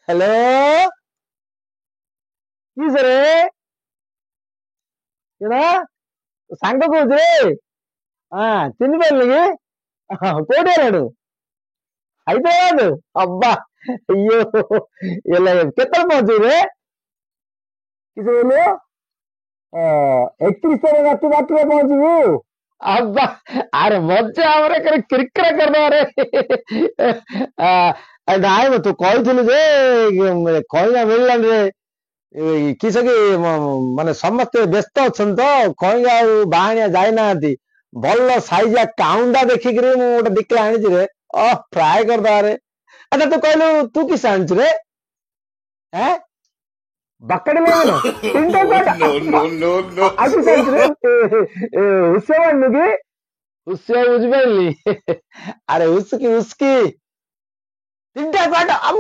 Hello, କିସ ରେ? କିଣ ସାଙ୍ଗ କହୁଛୁ ରେ? ହଁ, ଚିହ୍ନି ପାରିଲି କି? କୋଉଠି ହେଲାଣୁ? ହାଇଦ୍ରାବାଦ? ଅబ్బା, ଇଏ ହେଲେ କେତେବେଳେ ପହଞ୍ଚିବୁ ରେ? କିସ କହିଲୁ? 31 ତାରିଖ ରାତି 12ଟାରେ ପହଞ୍ଚିବୁ? ଆବ୍ବା, ଆରେ ମଜା ଆମର କିରକିରା କରିଦବା ରେ। ନାଇଁ ମ, ତୁ କହିଥିଲୁ ଯେ କଇଁଆ ମିଳିଲାନି ରେ। କିସ କି, ମାନେ ସମସ୍ତେ ବ୍ୟସ୍ତ ଅଛନ୍ତି ତ, କଇଁଆ ଆଉ ବାହାଣିଆ ଯାଇନାହାନ୍ତି। ଭଲ ସାଇଜିଆ କାଉଣ୍ଡା ଦେଖିକିରି ମୁଁ ଗୋଟେ 2 କିଲୋ ଆଣିଛି ରେ। ଅ ଫ୍ରାଏ କରିଦବା ରେ। ଆଚ୍ଛା, ତୁ କହିଲୁ, ତୁ କିସ ଆଣିଛୁ ରେ? ଏଁ, ବାକଡି ଲେମନ ତିନିଟା? No, no, no, no. ଆଉ କିସ ଆଣିଛୁ ରେ? ହୁସିଆ ଆଣିନୁ କି? ହୁସିଆ, ବୁଝିପାରିଲି। ଆରେ ଉସ୍କି, ଉସ୍କି ତିନିଟା କାଟ। ଆଉ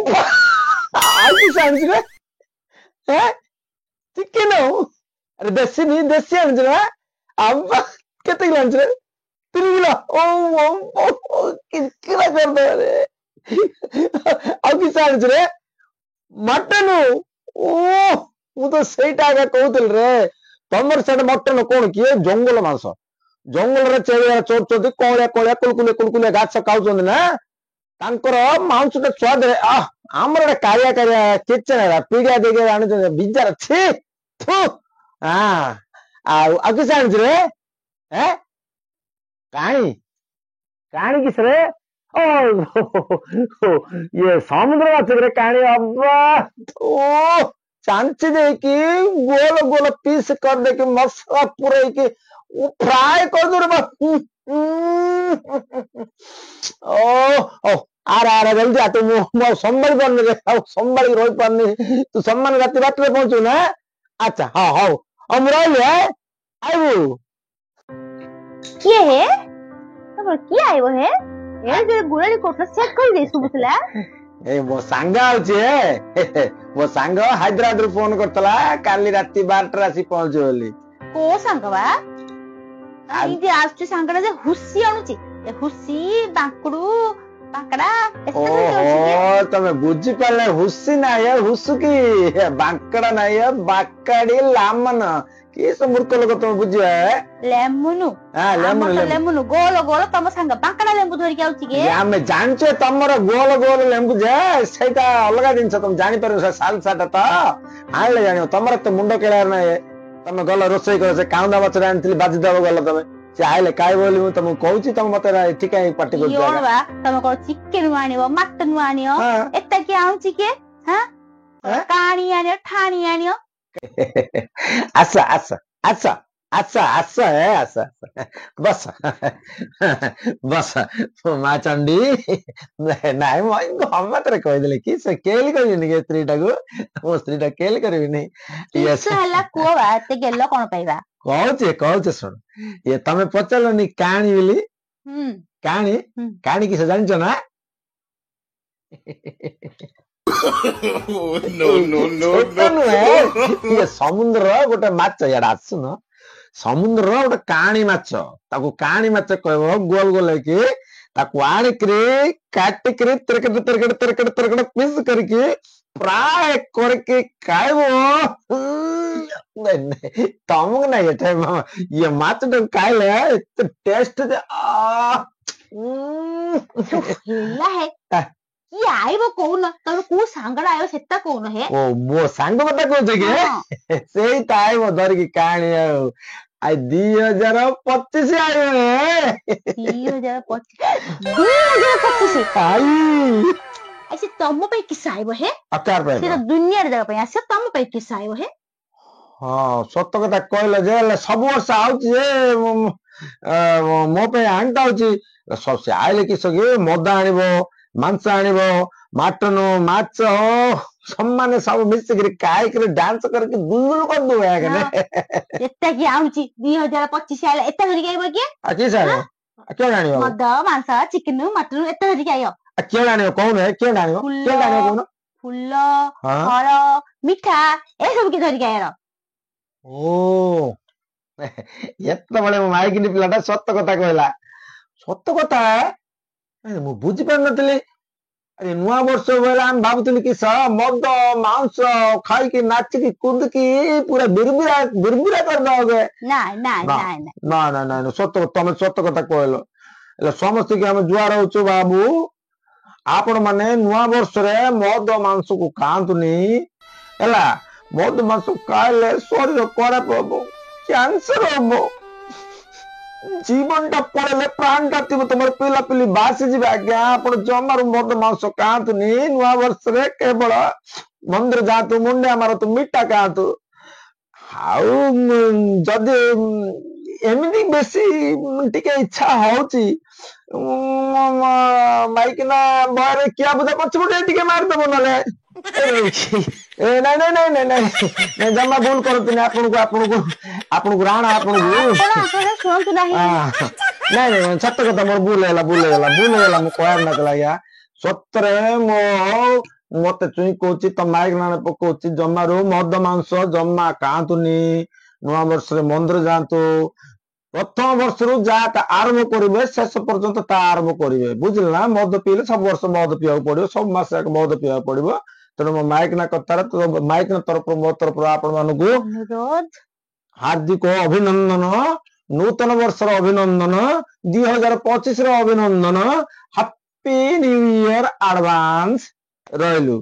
କିସ ଆଣିଛୁ ରେ? ଚିକେନ? ଆରେ ଦେଶୀ ନି, ଦେଶୀ ଆଣିଛୁ ନା? ଆମ୍ବା, କେତେ କିଲୋ ଆଣିଛୁ ରେ? 3 କିଲୋ? ଓ, କିରକିରା କରିଦବା ରେ। ଆଉ କିସ ଆଣିଛୁ ରେ? ମଟନ? ଓ, ମୁଁ ତ ସେଇଟା ଆଗ କହୁଥିଲି ରେ। ତମର ସେଟା ମଟନ କଣ କିଏ ଜଙ୍ଗଲ ମାଂସ, ଜଙ୍ଗଲରେ ଛେଳିଆ ଚରୁଛନ୍ତି, କଅଁଳିଆ କଅଁଳିଆ କୁଲକୁଲିଆ କୁଲକୁଲିଆ ଘାସ ଖାଉଛନ୍ତି ନା, ତାଙ୍କର ମାଂସଟା ସ୍ୱାଦରେ। ଆହ, ଆମର ଗୋଟେ କାଳିଆ କାଳିଆ କିଚେନ, ପିଡିଆ ଦେଇକି ଆଣୁଛନ୍ତି, ବିଜାର, ଛି ଥୁ। ଆଉ ଆଉ କିସ ଆଣିଛୁ ରେ? ଏ କାଣି, କାଣି କିସ ରେ? ଓ, ଇଏ ସମୁଦ୍ର ମାଛ ରେ କାଣି। ଅବା, ଓ ଚାଞ୍ଚି ଦେଇକି ଗୋଲ ଗୋଲ ପିସ୍ କରିଦେଇକି ମସଲା ପୁରେଇକି ଫ୍ରାଏ କରିଦୁ। ଓ, ଆରେ ଆରେ, ଜଲ୍ଦି ଆ ତୁ। ମୁଁ ଆଉ ସମ୍ଭାଳି ପାରୁନି ରେ, ଆଉ ସମ୍ଭାଳିକି ରହିପାରୁନି। ତୁ ସମାନ ରାତି 12ଟାରେ ପହଞ୍ଚିବୁ ନା? ଆଚ୍ଛା, ହଁ, ହଉ ହଉ, ମୁଁ ରହିଲି। ଆଇବୁ। କିଏ ହେ ତମର? କିଏ ଆଇବ ହେ? ଏ ଯେ ଗୁଳାଳି କରୁଥିଲା, ସେ କହିଦେଇ ଶୁଭୁଥିଲା। ଏ ମୋ ସାଙ୍ଗ ଆଉଛି ହେ। ମୋ ସାଙ୍ଗ ହାଇଦ୍ରାବାଦରୁ ଫୋନ କରିଥିଲା, କାଲି ରାତି 12ଟାରେ ଆସି ପହଞ୍ଚିବ ବୋଲି। କୋଉ ସାଙ୍ଗ ବା? ଏମିତି ଆସୁଛି ସାଙ୍ଗଟା ଯେ ହୁସି ଆଣୁଛି, ଏ ହୁସି, ବାଙ୍କୁଡୁ, ବାଙ୍କଡା। ଓହୋ, ତମେ ବୁଝିପାରିଲେ। ହୁସି ନାଇଁ, ହୁସୁକି ବାଙ୍କଡା ନାଇଁ, ବାକାଡି ଲାମନ। କି ସେ ମୂର୍ଖ ଲୋକ, ତମେ ବୁଝିବା। ଲେମୁନୁ? ଲେମୁନ, ଲେମୁନୁ ଗୋଲ ଗୋଲ। ତମ ସାଙ୍ଗ ବାଙ୍କଡା ଲେମ୍ବୁ ଧରିକି ଆଉଛି କି? ଆମେ ଜାଣିଛେ ତମର ଗୋଲ ଗୋଲ ଲେମ୍ବୁ ଯେ, ସେଇଟା ଅଲଗା ଜିନିଷ। ତମେ ଜାଣିପାରିବ, ସେ ସାଲସାଟା ତ ଆଣିଲେ ଜାଣିବ। ତମର ତ ମୁଣ୍ଡ ଖେଳିବାର ନାହିଁ। ତମେ ଗଲ ରୋଷେଇ କର। ସେ କାଉନ୍ଦା ମାଛରେ ଆଣିଥିଲି, ବାଜି ଦବ ଗଲ ତମେ। ସେ ଆଇଲେ ଖାଇବ ବୋଲି ମୁଁ ତମକୁ କହୁଛି, ତମେ ମତେ ଏଠି କାହିଁ ପାଟି କରୁଛ? ବା ତମେ କଣ ଚିକେନ ଆଣିବ, ମଟନ ଆଣିବ, ଏତେ କିଏ ଆଣୁଛି? କିଏ କାଣି ଆଣିବ, ଠାଣି ଆଣିବ? ଆସ ଆସ ଆସ ଆସ ଆସ, ହେ ଆସ ଆସ, ବସ ବସ। ମା ଚଣ୍ଡୀ, ନାଇଁ, ମୁଁ ଗମତରେ କହିଦେଲି କି ସେ କେଲି କରିବିନି କି ସ୍ତ୍ରୀଟାକୁ, ମୋ ସ୍ତ୍ରୀଟା କେଲି କରିବିନି। ହେଲା କୁହ ବା, ଏତେ ଗେଲ କଣ ପାଇବା? କହୁଛି କହୁଛି, ଶୁଣ। ଇଏ ତମେ ପଚାରିଲନି କାଣି ବୋଲି, କାଣି, କାଣି କିସ ଜାଣିଛ ନା? ନୁହେଁ, ଇଏ ସମୁଦ୍ର ଗୋଟେ ମାଛ। ଇଆଡେ ଆସୁନ। ସମୁଦ୍ରର ଗୋଟେ କାଣି ମାଛ, ତାକୁ କାଣି ମାଛ କହିବ। ଗୋଲ ଗୋଲ ହେଇକି, ତାକୁ ଆଣିକିରି କାଟିକିରି ତିରକଟ ତିରକଟ ତିରକଟ ତିରକଟ ପିସ୍ କରିକି ଫ୍ରାଏ କରିକି ଖାଇବ। ତମକୁ ନାଇଁ, ଏଟା ଇଏ ମାଛଟାକୁ ଖାଇଲେ ଏତେ ଟେଷ୍ଟ ଯେ ହେଲା ହେ। କିଏ ଆଇବ କହୁନ? ତମେ କୋଉ ସାଙ୍ଗଟା ଆଇବ ସେଟା କହୁନ ହେ। ଓ, ମୋ ସାଙ୍ଗ କଥା କହୁଛ କି? ସେଇ ତ ଆଇବ ଧରିକି କାଣି। ଆଉ 2025 ଆଇବ। 2025, 2025। I, ସେ ତମ ପାଇଁ କିସ ଆଇବ ହେ? ସେ ତ ଦୁନିଆରେ ଜାଗା ପାଇଁ ଆସିବ, ତମ ପାଇଁ କିସ ଆଇବ ହେ? ହଁ, ସତ କଥା କହିଲ ଯେ, ହେଲେ ସବୁ ବର୍ଷ ଆଉଛି ଯେ ମୋ ପାଇଁ ଆଣିଟା ହଉଛି। ସେ ଆଇଲେ କିସ କି ମଦ ଆଣିବ, ମାଂସ ଆଣିବ, ମଟନ, ମାଛ ସମାନେ ସବୁ ମିଶିକିରି ଖାଇକିରି ଡାନ୍ସ କରିକି ଦୁଲୁଲୁ କରିଦବୁ। ଏତେ କିଏ ଆଣୁଛି? 2025 ଆଇଲା, ଏତେ ଧରିକି ଆଇବ କିଏ? କିଏ ଆଣିବ? କିଏ ଆଣିବ? ମଦ, ମାଂସ, ଚିକେନ, ମଟନ ଏତେ ଧରିକି ଆଇବ? କିଏ ଆଣିବ କହୁନ? କିଏ ଆଣିବ? କିଏ ଆଣିବ କହୁନ? ଫୁଲ, ଫଳ, ମିଠା ଏସବୁ କିଏ ଧରିକି ଆଇବ? ଓ, ଏତେବେଳେ ମୋ ମାଇକିନି ପିଲାଟା ସତ କଥା କହିଲା। ସତ କଥା, ମୁଁ ବୁଝିପାରିନଥିଲି। ଆରେ ନୂଆ ବର୍ଷ ବେଳେ ଆମେ ଭାବୁଥିଲୁ କି ମଦ ମାଂସ ଖାଇକି ନାଚିକି କୁଦିକି ପୁରା ବିର୍ବିରା ବିର୍ବିରା କରିଦବ। ନାଇଁ ନାଇଁ। ନା। ନାଇଁ ନାଇଁ। ନା ନା ନାଇଁ, ସତ, ତମେ ସତ କଥା କହିଲ। ହେଲେ ସମସ୍ତଙ୍କୁ ଆମେ ଜୁହାର ହଉଛୁ ବାବୁ, ଆପଣ ମାନେ ନୂଆ ବର୍ଷରେ ମଦ ମାଂସକୁ ଖାଆନ୍ତୁନି, ହେଲା? ମଦ ମାଂସ ଖାଇଲେ ଶରୀର ଖରାପ ହବ, କ୍ୟାନ୍ସର ହବ, ଜୀବନଟା ପଳେଇଲେ ପ୍ରାଣଟା ଥିବ, ତମର ପିଲାପିଲି ଭାସିଯିବେ ଆଜ୍ଞା। ଆପଣ ଜମାରୁ ମଦ ମାଂସ ଖାଆନ୍ତୁନି ନୂଆ ବର୍ଷରେ। କେବଳ ମନ୍ଦିର ଯାଆନ୍ତୁ, ମୁଣ୍ଡିଆ ମାରନ୍ତୁ, ମିଠା ଖାଆନ୍ତୁ। ଆଉ ଯଦି ଏମିତି ବେଶୀ ଟିକେ ଇଚ୍ଛା ହଉଛି, ମାଇକିନା ବୟରେ କିଆ ବୁଦା ପଛପଟେ ଟିକେ ମାରିଦବ ନହେଲେ। ଏ ନାଇଁ ନାଇଁ ନାଇଁ ନାଇଁ ନାଇଁ ନାଇଁ, ଜମା ଭୁଲ କରନ୍ତୁନି। ଆପଣଙ୍କୁ ଆପଣଙ୍କୁ ଆପଣଙ୍କୁ ରାଣା ଆପଣଙ୍କୁ। ଆପଣ ଆପଣ ଶୁଣନ୍ତୁ ନାହିଁ। ନାଇଁ ନାଇଁ, ସତ କଥା, ମୋର ଭୁଲ ହେଇଗଲା, ଭୁଲ ହେଇଗଲା, ଭୁଲ ହେଇଗଲା। ମୁଁ କହିବାର ନଥିଲା ଆଜ୍ଞା। ସତରେ ମୋ ମତେ ଚୁଇଁ କହୁଛି, ତ ମାଇକ ନାଣ ପକଉଛି, ଜମାରୁ ମଦ ମାଂସ ଜମା ଖାଆନ୍ତୁନି ନୂଆ ବର୍ଷରେ। ମନ୍ଦିର ଯାଆନ୍ତୁ। ପ୍ରଥମ ବର୍ଷରୁ ଯାହା ଆରମ୍ଭ କରିବେ, ଶେଷ ପର୍ଯ୍ୟନ୍ତ ତା ଆରମ୍ଭ କରିବେ, ବୁଝିଲେ ନା? ମଦ ପିଇଲେ ସବୁ ବର୍ଷ ମଦ ପିଇବାକୁ ପଡିବ, ସବୁ ମାସ ଯାକ ମଦ ପିଇବାକୁ ପଡିବ। ତେଣୁ ମୋ ମାଇକିନା କଥାରେ, ମାଇକିନା ତରଫରୁ, ମୋ ତରଫରୁ ଆପଣ ମାନଙ୍କୁ ଅନୁରୋଧ, ହାର୍ଦ୍ଦିକ ଅଭିନନ୍ଦନ, ନୂତନ ବର୍ଷର ଅଭିନନ୍ଦନ, 2025 ର ଅଭିନନ୍ଦନ, ହାପି ନ୍ୟୁ ଇୟର ଆଡଭାନ୍ସ। ରହିଲୁ।